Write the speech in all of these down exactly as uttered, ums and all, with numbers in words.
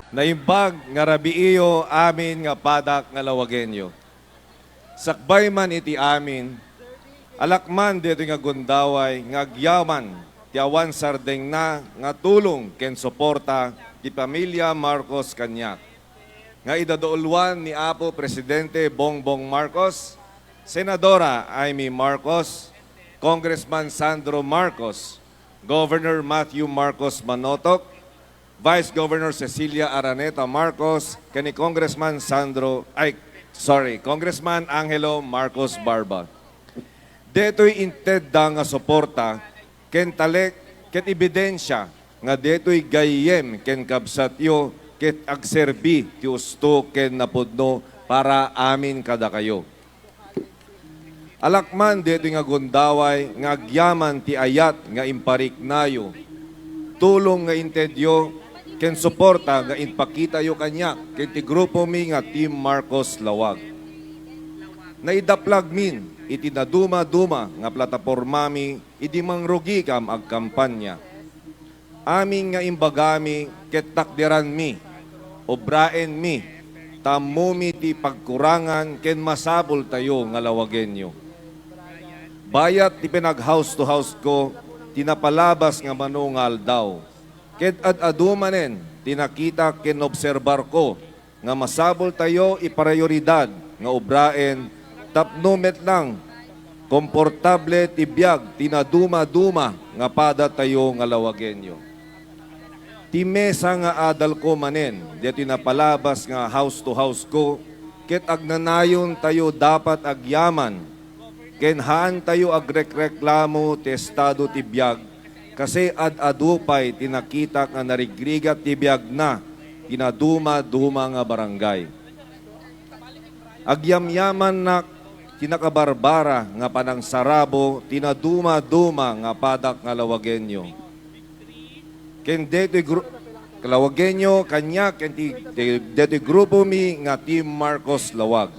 Naimbag nga rabiiyo amin nga padak nga Lawagueño. Sakbay man iti amin, alakman daytoy nga gundaway nga agyaman ti awan sardengna nga tulong ken suporta ti pamilya Marcos kaniak, nga idaduuluan ni Apo Presidente Bongbong Marcos, Senadora Imee Marcos, Congressman Sandro Marcos, Governor Matthew Marcos Manotoc, Vice Governor Cecilia Araneta Marcos, ken ni Congressman Sandro, ay, sorry, Congressman Angelo Marcos Barba. Daytoy intedda nga suporta ken talek ket ebidensia nga daytoy gayyem ken kabsatyo ket agserbi ti usto ken napudno para amin kadakayo. Alakman daytoy nga gundaway nga agyaman ti ayat nga impariknayo, tulong nga intedyo, ken suporta nga impakitayo kaniak ken ti grupomi nga Team Marcos Lawag. Naidaplagmin iti naduma-duma nga platapormami idi mangrugikam agkampanya. Amin nga imbagami ket takderanmi, obraenmi, ta ammomi ti pagkurangan ken masapultayo nga Lawagueño. Bayat ti pinag-house to house ko ti napalabas nga mano nga aldaw, ket ad-adu manen ti nakitak ken naobserbarko nga masapultayo iprayoridad nga obraen tapno met lang komportable ti biag ti naduma-duma nga padatayo nga Lawagueño. Ti mesa nga adalko manen daytoy napalabas nga house to house ko, ket agnanayontayo dapat agyaman, ken haantayo agrekreklamo ti estado ti biag, kasi ad-adu pay ti nakitak nga narigrigat ti biagna ti naduma-duma nga barangay. Agyamyamannak ti nakabarbara nga panangsarabo ti naduma-duma nga padak nga Lawagueño. Ken daytoy gru-, Lawagueño, kaniak ken ti, ti, daytoy grupomi nga Team Marcos Lawag.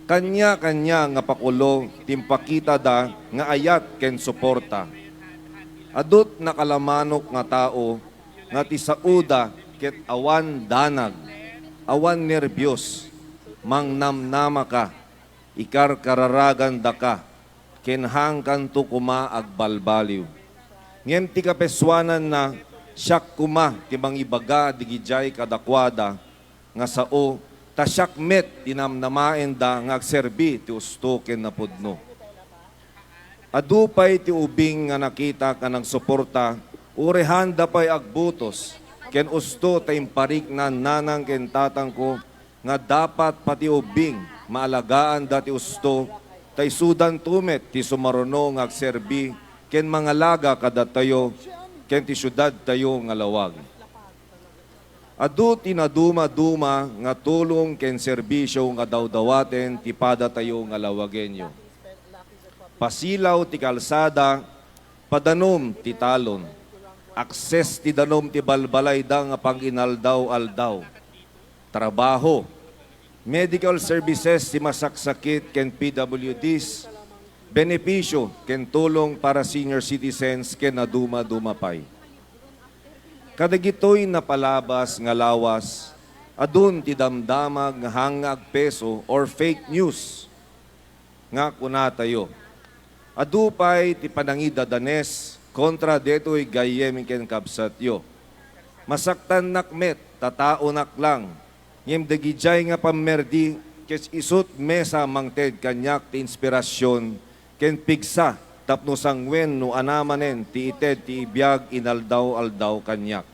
Kaniak-kaniak nga pakulo ti impakitada nga ayat ken suporta. Adut nakalamanok nga tao nga ti saoda ket awan danag, awan nerbios, mangnamnamaka, ikarkararagandaka, ken haankanto koma agbalbaliw. Ngem ti kapesuananna, siak koma ti mangibaga digidiay kadakuada nga sao, ta siak met ti namnamaenda nga agserbi ti usto ken napudno. Adu pay ti ubing nga nakitak nga nagsuporta, uray haanda pay agbutos, ken usto ta imparikna nanang ken tatangko nga dapat pati ubing maalagaanda ti usto, ta isudanto met ti sumaruno nga agserbi ken mangalaga kadatayo ken ti siudadtayo nga Lawag. Adu ti naduma-duma nga tulong ken serbisio nga dawdawaten ti padatayo nga Lawagueño. Pasilaw ti kalsada, padanum ti talon. Akses ti danum ti balbalayda nga panginaldaw-aldaw. Trabaho, medical services ti masaksakit ken P W Ds, benepisio ken tulong para senior citizens ken naduma-duma pay. Kadagitoy napalabas nga lawas, adun ti damdamag nga hang nga agpeso or fake news nga kunatayo. Adu pay ti panangidadanes kontra detoy gayyem ken kabsatyo. Masaktannak met ta taonak lang, ngem dagidiay nga pammerdi ket isut' mesa mangted kaniak ti inspirasyon ken pigsa tapno sanguen no anamanen ti ited ti ibiag inaldaw-aldaw kaniak.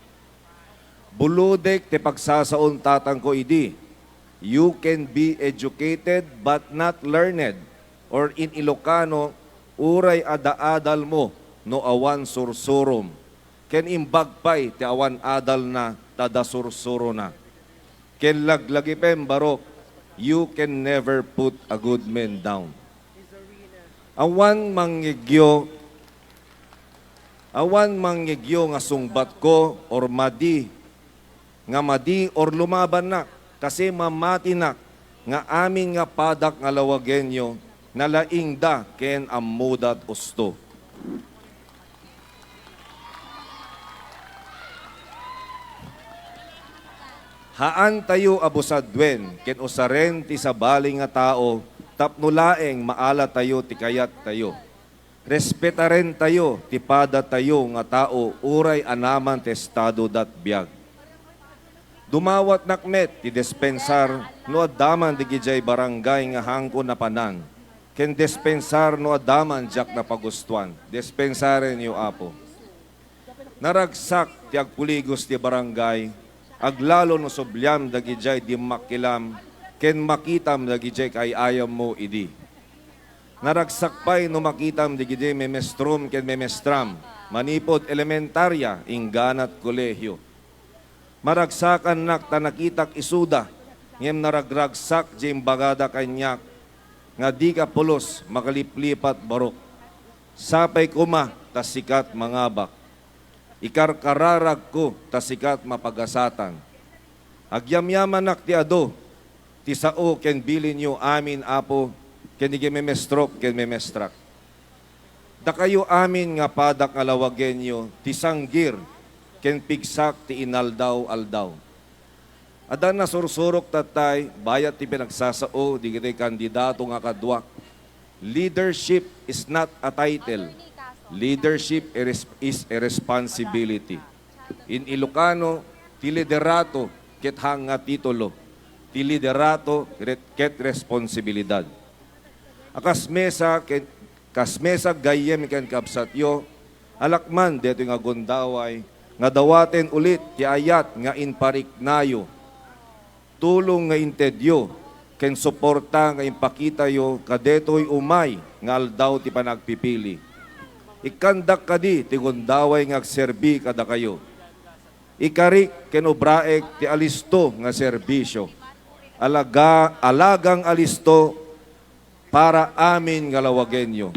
Bulodek ti pagsasaon tatangko idi, "You can be educated but not learned," or in Ilocano, "Uray adda adalmo no awan sursurom," ken imbag pay ti awan adalna ta adda sursurona. Ken laglagipen, barok, "You can never put a good man down." Awan mangngegyo, awan mangngegyo nga sungbatko or madi, nga madi or lumabannak, kasi mamatinak nga amin nga padak nga Lawagueño, nalaingda ken ammoda ti usto. Haantayo a busaduen ken usaren ti sabali nga tao tapno laeng maalatayo ti kayattayo. Respetarentayo ti padatayo nga tao uray anaman ti estado dat biag. Dumawatnak met ti dispensar no adda man dagidiay barangay nga haanko napanan, ken dispensar no adda man diak napagustuan. Dispensarenyo, Apo. Naragsak ti agpuligos ti barangay, aglalo no subliam dagidiay dimmakkelam ken makitam dagidiay kaay-ayammo idi. Naragsak pay no makitam dagiti memestrom ken memestram manipud elementaria ingganat kolehio. Maragsakannak ta nakitak isuda, ngem naragragsak ti imbagada kaniak nga dika pulos makaliplipat barok. Sapay koma ta sikat mangabak. Ikarkararagko ta sikat mapagasatan. Agyamyamanak ti adu, ti sao ken bilinyo amin, Apo, ken iti memestrok ken memestrak. Dakayo amin nga padak nga lawagenyo ti sanggir ken pigsak ti inaldaw-aldaw. Adda nasursurok tatay, bayat ti pinagsasao digiti kandidato nga kaduak. Leadership is not a title. Leadership is, is a responsibility. In Ilocano, ti liderato ket haan nga titulo. Ti liderato ket, ket responsibilidad. A kas mesa ket, kas mesa gayyem ken kabsatyo, alakman detoy nga gundaway nga dawaten ulit ti ayat nga impariknayo, tulong nga intedyo, ken suporta nga impakitayo kadetoy umay nga aldaw ti panagpipili. Ikkandak kadi ti gundaway nga agserbi kadakayo. Ikarik ken ubraek ti alisto nga serbisio. Alaga-, alagang alisto para amin nga lawagenyo.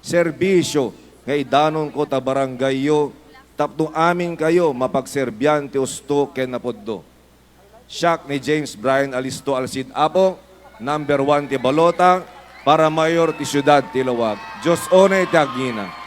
Serbisio nga idanonko ta barangayyo tapno aminkayo mapagserbian ti usto ken napudno. Siak ni James Brian Alisto Alcid Apo, number one ti balota para mayor ti siudad ti Laoag. Dios unay ti agngina.